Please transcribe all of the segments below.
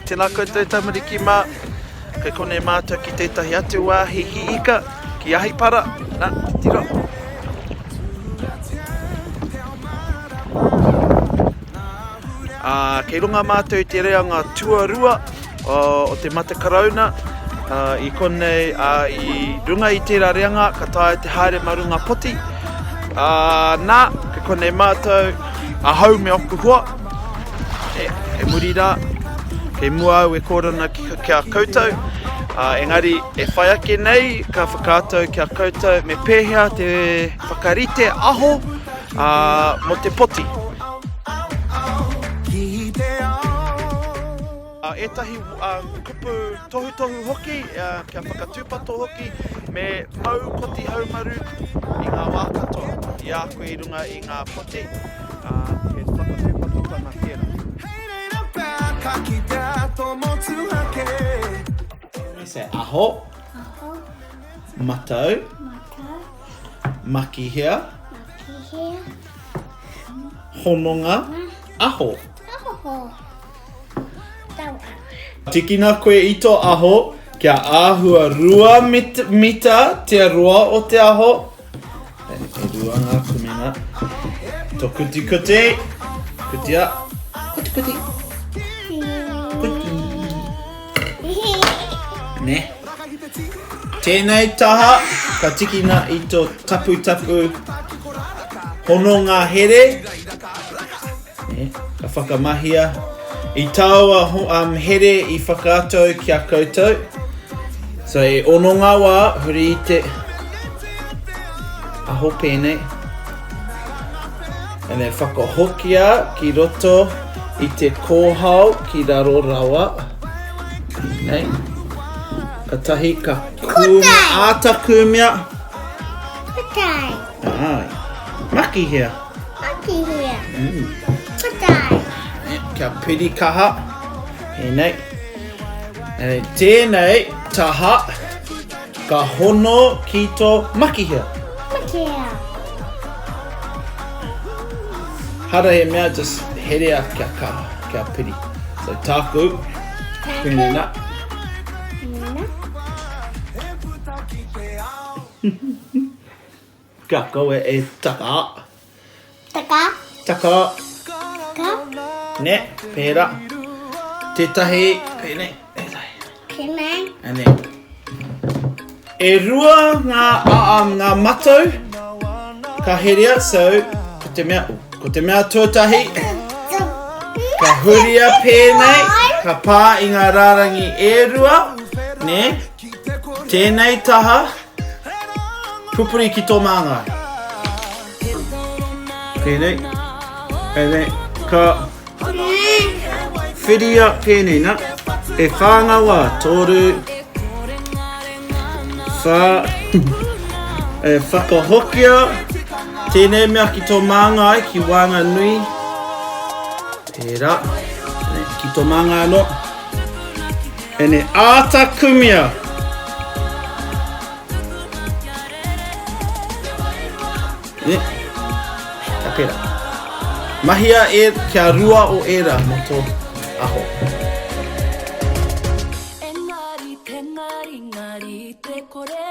Tēnā koutou tamariki mā. Kei konei mātou ki tētahi atu wāhi hī ika, ki Ahipara. Nā, titiro. Ā, kei runga mātou i te reanga tuarua o, o te mate karauna. Ā, i konei, ā, i runga i tērā reanga, ka taea te haere mā runga poti. Ā, nā, kei konei mātou, ahau me oku hoa, E, e muri rā, kei mua au e kōrero ana ki, ki a koutou, uh, engari e whai ake nei ka whakaatu ki a koutou me pēhea te whakarite aho uh, mō te poti. Uh, ētahi um, kupu tohutohu hoki, uh, kia whakatūpato hoki, me mau koti haumaru i ngā wā katoa, i a koe i runga i ngā poti. Ā, he whakatūpatotanga tērā. Hei reira pea ka kitea tō motuhake. They say aho. Aho. Matau. Matau. Makihea. Makihea. Hononga. Aho. Aho. Taua. Tikina koe i tō aho kia āhua 2 mita te roa o te aho. E rua ngā kumenga. Tō kuti kuti. Kutia. Kuti kuti. Kuti. Ne. Tēnei taha, ka tikina i tō taputapu hononga here. Ne, ka whakamahia i tāua um, here i whakaatu ki a koutou. So e ono ngā wā, huri i te aho pēnei. And then whakahokia ki roto i te kōhao ki raro rawa. Pēnei. Katahi ka kūmea, āta kūmea. Kotai. Ai. Makihea. Makihea. Mm. Kotai. Kia piri kaha. Tēnei. E, tēnei taha ka hono ki tō makihea. Makihea. Hara he mea just herea kia kaha, kia piri. So tāku, Tāku. pēnei nā. Nā. Kia kaua e taka. Taka. Taka. Taka. Ne, pērā. Tētahi, pēnei. Pēnei. Ane. E rua ngā, um, ngā matau ka herea, so, ko te mea, ko te mea tuatahi, ka huria pēnei, ka pā i ngā rārangi e rua, ne, tēnei taha, Pupuri ki tō māngai. Pēnei. Pēnei. Ka whiria pēnei na. E whā ngā wā. Toru. Whā. E whakahokia tēnei mea ki tō māngai, ki waenganui. Pērā. Ki tō māngai anō. Ene āta kumia. Ne? Ka pera. Mahia e, kia rua o era mo tō aho. Engari, tengari, ngari te kore.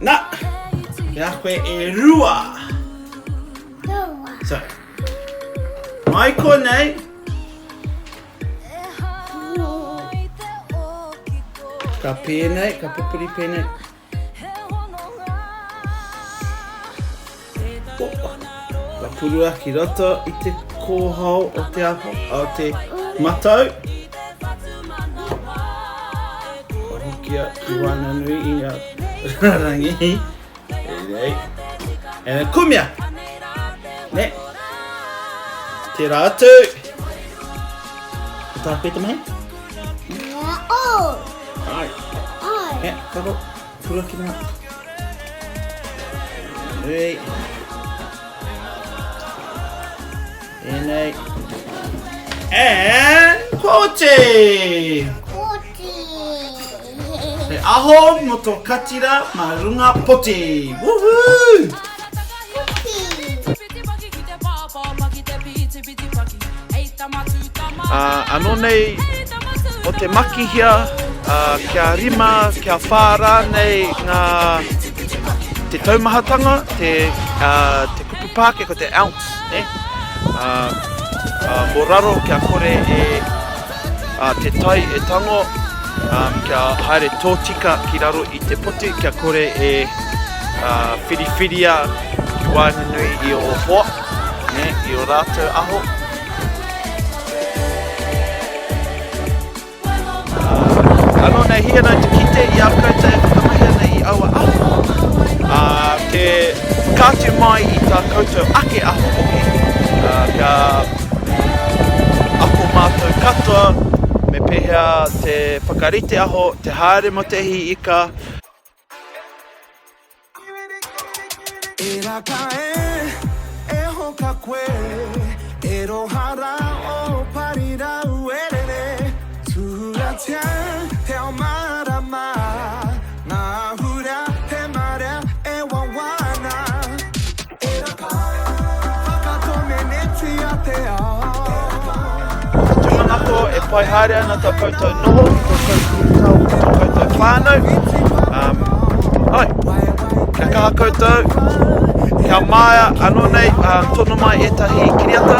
Na, ki a koe e rua. Rua. So, mai konei. Ka pēnei, ka pupuri pēnei. Ka purua ki roto i te kōhao o te aho, o te matau. Ka hokia ki waenganui i ngā rangi. Rei. And kumia! Ne. Tērā atu. Ko tā koe te mahi? Oh! Ai. Ai. He, karo. Turakina. Nui. Tēnei. And kōti! Kōti! He aho mo tō katira mā runga poti! Woohoo! Poti! Ā, anō nei o te makihia, ā, kia rima, kia whā rānei ngā, te taumahatanga, te, ā, te kupu Pākehā ko te ounce, nē? Ā, ā, mō raro kia kore e, ā, te tai e tango, ā, kia haere tōtika ki raro i te poti, kia kore e, ā, whiriwhiria ki waenganui i ō hoa, nē, i ō rātou aho. Anō nei hia nau te kite i a koutou e whakamahi ana i aua aho, ā, te whakaatu mai i tā koutou ake aho hoki, ā, kia ako mātou katoa me pēhea te whakarite aho, te haere mō te hī ika. E raka e, e hoka koe, e roha ra o parirau e rere, Tūhuratia te ao mārama, ngā hura te marea e wawana. E raka, whakatōmenetia te ao. Ko te tūmanako e pai haere ana tā koutou noho ki tō koutou, ki tō koutou whānau. Um, ai, kia kaha koutou, kia māia anō nei, uh, tono mai ētahi kiriata,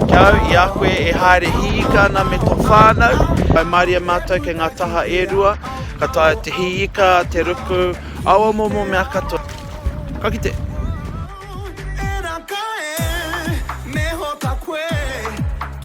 kia au i a koe e haere hīika ana me tō whānau. Waimarie mātou kei ngā taha e rua, ka taea te hīika, te ruku, aua momo mea katoa. Ka kite!